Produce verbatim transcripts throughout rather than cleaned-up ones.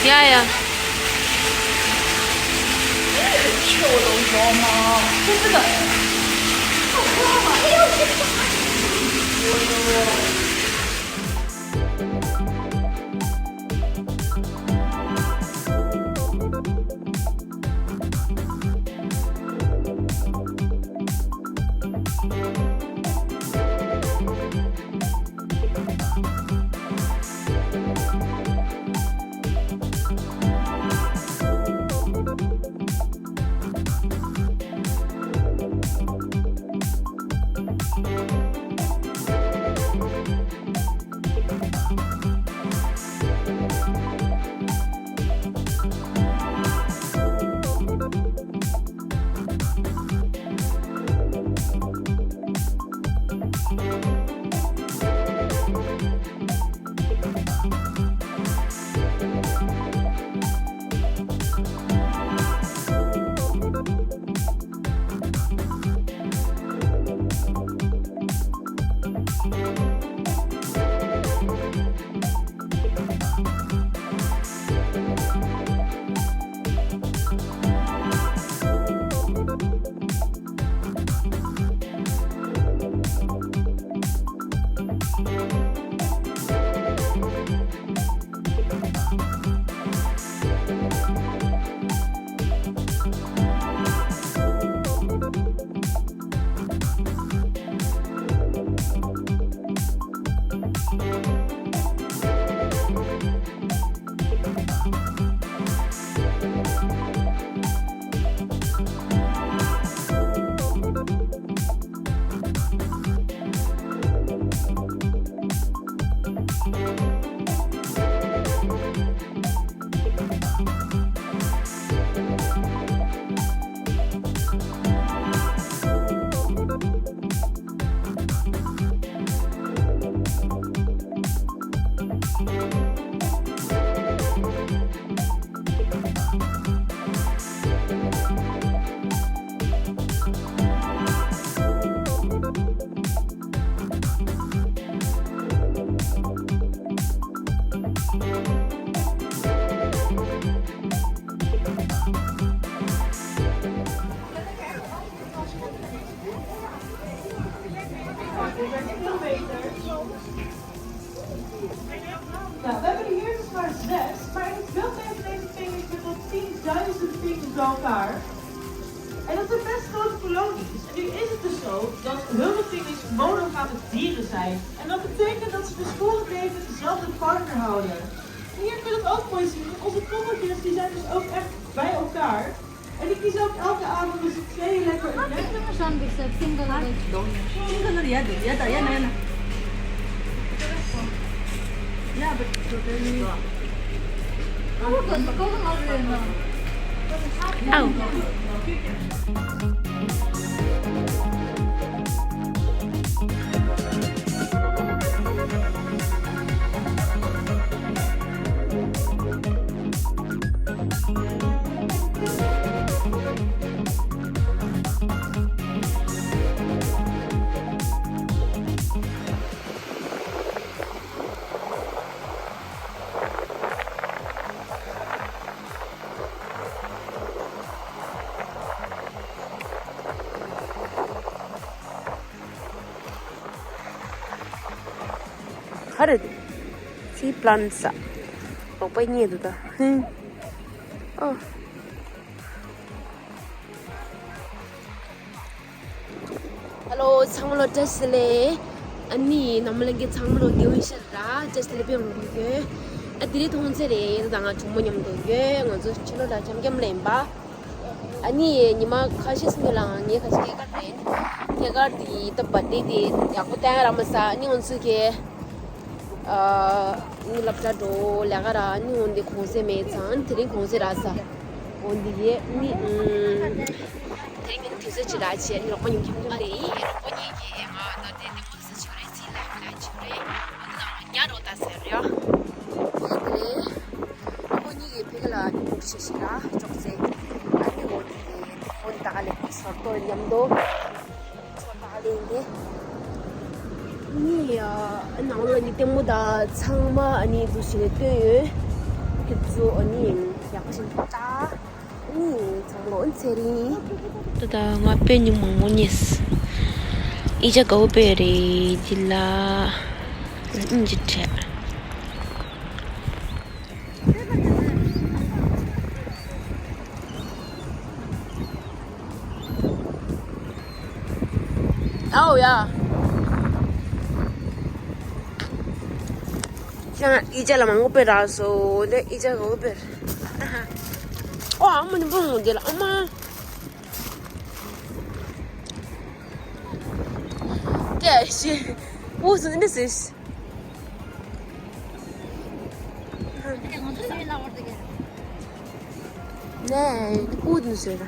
ཡ་ཡ། Nou, we hebben hier dus maar zes, maar in het wild leven deze pinguïns met tot tienduizend pinguïns bij elkaar. En dat zijn best grote kolonies. En nu is het dus zo dat wilde pinguïns monogame dieren zijn. En dat betekent dat ze dus voor het leven dezelfde partner houden. En hier kun je dat ook mooi zien. Onze koppeltjes, die zijn dus ook echt bij elkaar. En die kiezen ook elke avond met z'n tweeën lekker een bed. Single, single, ja, ja, ja, ja. Ja, but totally. Oh. ག་རེ་འདུག་ཚིག་པླན་ས། ལོག་པ་རྙེད་འདུག་ད། ཧིན། ཨོ། ཧེ་ལོ། ཚང་མ་ལ་བཀྲ་ཤིས་བདེ་ལེགས། ཨ་ནི་ནམ་ལངས་ཀྱི་ཚང་མ་ལ་དགེ་བའི་བཤེས་ར་བཀྲ་ཤིས་བདེ་ལེགས་ཕེབས་ཡོང་གི་ཡོད། ཨ་དེ་རིང་ཐུང་ཚེ་རེད། ད་ང་གྲོགས་མོ་མཉམ་དུ་ཡོད། ང་ཚོ་ཕྱི་ལོགས་ལ་འཆམ་འཆམ་ལ་ཡིན་པ། ཨ་ནི་ཉི་མ་ཁ་ཤས་སྔོན་ལ་ངས་ཁ་ཤས་སྐྱེས་སྐར་དེ་སྐྱེས་སྐར་དེ་ད་བར་ཐི་ཌེ་དེ་ཡག་པོ་བཏང་རག་མ་སོང་། ཨ་ནི་ང་ཚོ་གི་ཨ་ནི་སློབ་གྲྭ་འགྲོ་ལས་ཀ་རག་ཨ་ནི་འོན་ཏེ་གུང་སེང་མེད་ཙང་དེ་རིང་གུང་སེང་རག་སོང་། འོན་ཏེ་ཡེ་ནི་ཨུམ། དེ་རིང་ནི་དུས་ཚོད་ཅིག་རག་བྱས་ཨ་ནི་རོགས་པ་མཉམ་འཁྱམ་འཁྱམ་ལ་ཡིན། རོགས་པ་གཉིས་ཀྱིས་ང་ད་དེ་དེ་མོ་ས་ཆུ་རེད་ཚིག་ལ་ཡིན་ལ་ཆུ་རེད། ཉ་རོ་ད་ཟེར་ཡ། ཁོ་གཉིས་ཀྱི་ཕ་གི་ལ་ཉིན་མོར་ཆེ་ཞིག་ལ་ཅོག་ཙེ། ཨ་ནི་འོ་དེ་ཁོ་ད་ག་ལས་ཟོར་ཏོ་མཉམ་དུ་ཚོ་ད་ག་ལས་འདི། ནི་ཨ་ནང་ལོགས་ནི་ལྟད་མོ་ད་ཚང་མ་ཨ་ནི་འདུག་ཞིག་ནས་སྟོན་ཡོད། ཚོ་ཨ་ནི་ཡག་པོ་ཞིག་ལྟ། ཨ་ནི་ཚང་མ་ཨོ་ཚེ་རིང་། ད་ལྟ་ང་དཔེ་ཉུང་མང་མོ་རྙེད། ཨི་ཅག་དགའ་བོ་དཔེ་རེད་འདི་ལ། ཨིན་ཇི་ཁྲེ། ཨའོ་ཡ། ཁྱེད་ཨི་ཅག་ལ་མང་པོ་དཔེ་རག་སོང་། དེ་ཨི་ཅག་ག་བོ་དཔེ་རེད། ཨོ་ཨ་མ་ནི་བུ་མོ་དེ་ལ་ཨ་མ། ཀྱེ་ཤི། ཨུ་ཟིན་ནི་སིས། ནས་ཨུ་ནི་སོད།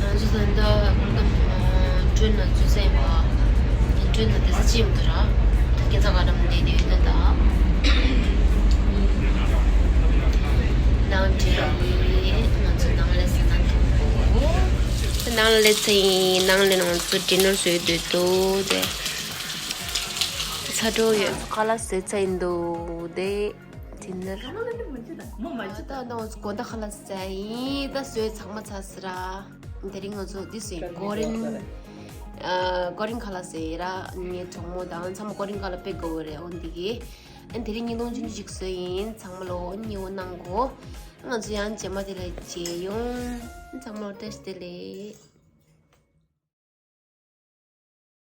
ང་ཚོ་ད་ལྟ་ཁོང་ད་ཁྲོན་ན་ཚུད་ས་ཡིན་པ། ཁྲོན་ན་དེ་ས་ཅི་ཡིན་འདུག་ར། ད་ཁྱེད་ཚ་ག་རམ་བསྡད་དེ་ཡོད་ན་ད། ནང་དྲན་ཡིན། ང་ཚོ་ནང་ལས་ས་ན་འདུག་ནང་ལས་ས་ཡིན། ནང་ལས་ང་ཚོ་ཌི་ནར་བཟོས་འདུག་དོ་དེ། ཚ་དྲོ་ཡོད། ཁ་ལག་བཟོས་ཚར་ཡིན་འདུག་དེ། ཌི་ནར། ད་ང་ཚོ་དགོང་དག་ཁ་ལག་བཟས་ཚར་ཡིན། ད་བཟོས་ཚང་མ་ཚར་སོང་ར། དེ་རིང་ང་ཚོ་འདི་བཟོས་ཀོ་རིན། ཨ། ཀོ་རིན་ཁ་ལག་བཟས་ར། ངའི་གྲོགས་མོ་དང་ཚང་མ་ཀོ་རིན་ཁ་ལག་དཔེ་དགའ་བོ་རེད། འོ་འདི་གི། ཨ། དེ་རིང་ཉིན་གཏོང་ཆུང་ཆུང་ཞིག་བཟོས་ཡིན། ཚང་མ་ལོ་ཉེ་བོ་གནང་གོ། ང་ཚོ་ཡང་རྗེས་མ་དེ་ལ་མཇལ་ཡོང་། ཚང་མ་ལོ་བཀྲ་ཤིས་བདེ་ལེགས།